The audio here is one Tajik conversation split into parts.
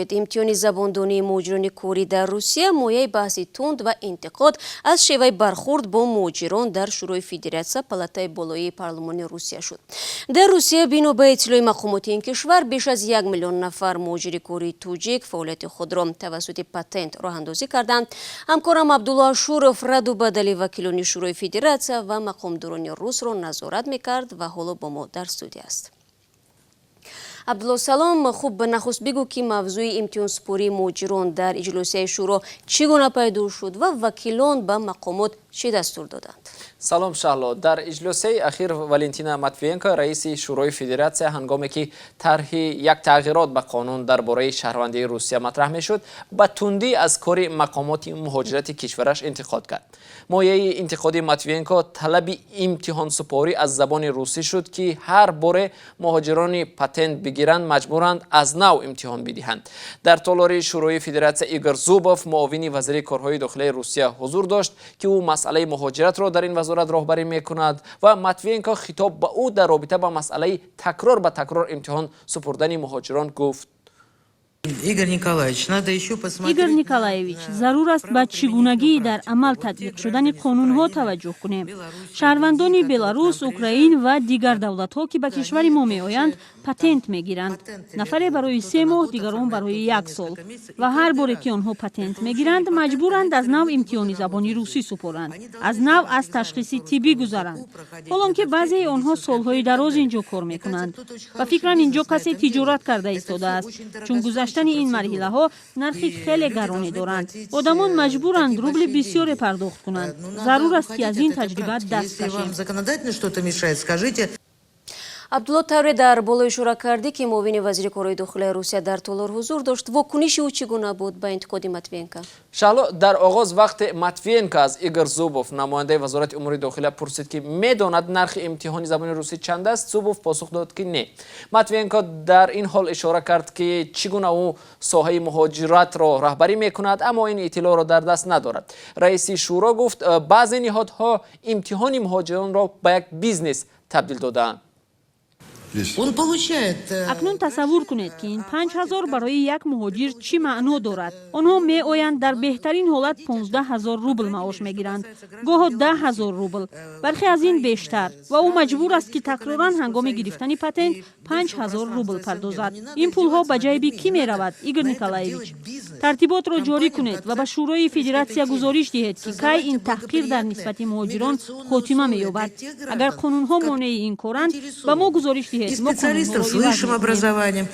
Имтиҳони забондонии муҳоҷирони корӣ дар Русия мояи баҳси тунд ва интиқод аз шеваи бархурд бо муҳоҷирон дар Шӯрои Федератсия, палатаи болоии парлумони Русия шуд. Дар Русия, бино ба иттилои мақомоти ин кишвар, беш аз 1 миллион нафар муҳоҷири кории тоҷик фаъолияти худро тавассути патент роҳандозӣ карданд. Ҳамкорам Абдулло Ашуров раду бадали вакилони Шӯрои Федератсия ва мақомдорони русро назорат мекард ва ҳоло бо мо дар студия аст. Абдулло, салом. Хуб, нахуст бигӯ, ки мавзӯи имтиҳонсупории муҳоҷирон дар иҷлосияи шӯро чӣ гуна пайдо шуд ва вакилон ба мақомот чӣ дастур доданд? Салом, Шаҳло. Дар иҷлосияи ахир Валентина Матвиенко, раиси Шӯрои Федератсия, ҳангоме ки тарҳи як тағйирот ба қонун дар бораи шаҳрвандии Русия матраҳ мешуд, ба тундӣ аз кори мақомоти муҳоҷирати кишвараш интиқод кард. Мояи интиқоди Матвиенко талаби имтиҳонсупорӣ аз забони русӣ шуд, ки ҳар боре муҳоҷирони патент бигиранд, маҷбуранд аз нав имтиҳон бидиҳанд. Дар толори Шӯрои Федератсия Игор Зубов, муовини вазири корҳои дохилаи Русия, ҳузур дошт, ки ӯ масъалаи муҳоҷиратро дар ин вазорат роҳбарӣ мекунад, ва Матвиенко хитоб ба ӯ дар робита ба масъалаи такрор ба такрор имтиҳон супурдани муҳоҷирон гуфт: Игорь Николаевич, надо еще посмотреть. Игорь Николаевич, зарур аст ба чӣ гунагии дар амал татбиқ шудани қонунҳо таваҷҷӯҳ кунем. Шаҳрвандони Беларус, Украин ва дигар давлатҳо, ки ба кишвари мо меоянд, патент мегиранд: нафаре барои 3 моҳ, дигарон барои як сол. Ва ҳар боре ки онҳо патент мегиранд, маҷбуранд аз нав имтиҳони забони русӣ супоранд, аз нав аз ташхиси тиббӣ гузаранд, ҳолон ки баъзеи онҳо солҳои дароз ин ҷо кор мекунанд. Ба фикрам, ин ҷо касе тиҷорат карда истодааст, чун гузаштани ин марҳилаҳо нархи хеле гароне доранд. Одамон маҷбуранд рубли бисёре пардохт кунанд. Зарур аст, ки аз ин таҷриба даст кашем. Законодательно что-то мешает, скажите. Абдулло, тавре дар боло ишора кардӣ, ки муовини вазири корҳои дохилаи Русия дар толор ҳузур дошт, вокуниши ӯ чӣ гуна буд ба интиқоди Матвиенко? Шаҳло, дар оғоз, вақте Матвиенко аз Игор Зубов, намояндаи Вазорати умури дохила, пурсид, ки медонад нархи имтиҳони забони русӣ чанд аст, Зубов посух дод, ки не. Матвиенко дар ин ҳол ишора кард, ки чӣ гуна ӯ соҳаи муҳоҷиратро раҳбарӣ мекунад, аммо ин иттилоъро дар даст надорад. Раиси шӯро гуфт, баъзе ниҳодҳо имтиҳони муҳоҷиронро ба як бизнес табдил додаанд. Он получает. Акнун тасаввур кунед, ки ин 5000 барои як муҳоҷир чӣ маъно дорад. Онҳо меоянд, дар беҳтарин ҳолат 15 000 рубл маош мегиранд, гоҳо 10 000 рубл, бархе аз ин бештар, ва ӯ маҷбур аст, ки такроран ҳангоми гирифтани патент 5000 рубл пардозад. Ин пулҳо ба ҷайби кӣ меравад, Игор Николаевич? Тартиботро ҷорӣ кунед ва ба Шӯрои Федератсия гузориш диҳед, ки кай ин таҳқир дар нисбати муҳоҷирон хотима меёбад. Агар қонунҳо монеи ин коранд, ба мо гузориш диҳед. И специалистов с высшим образованием.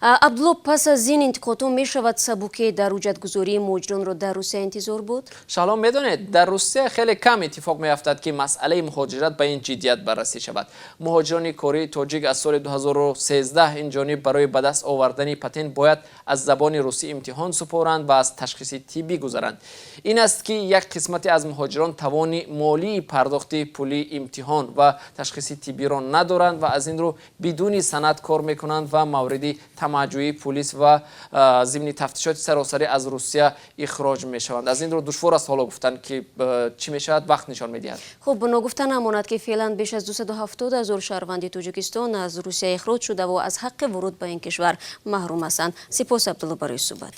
Абдулло, пас аз ин интиқодҳо мешавад сабукӣ дар ҳуҷҷатгузории муҳоҷиронро дар Русия интизор буд? Шаҳло, медонед, дар Русия хеле кам иттифоқ меафтад, ки масъалаи муҳоҷират ба ин ҷиддият баррасӣ шавад. Муҳоҷирони кории тоҷик аз соли 2013 ин ҷониб барои ба даст овардани патент бояд аз забони русӣ имтиҳон супоранд ва аз ташхиси тиббӣ гузаранд. Ин аст, ки як қисмате аз муҳоҷирон тавони молии пардохти пули имтиҳон ва ташхиси тиббиро надоранд ва аз ин рӯ бидуни санад кор мекунанд ва мавриди тамаъҷӯии пулис ва зимни тафтишоти саросарӣ аз Русия ихроҷ мешаванд. Аз ин рӯ душвор аст ҳоло гуфтан, ки чӣ мешавад, вақт нишон медиҳад. Хуб, ногуфта намонад, ки феълан беш аз 270 ҳазор шаҳрванди Тоҷикистон аз Русия ихроҷ шудаву аз ҳаққи вуруд ба ин кишвар маҳрум ҳастанд. Сипос, Абдулло, барои суҳбат.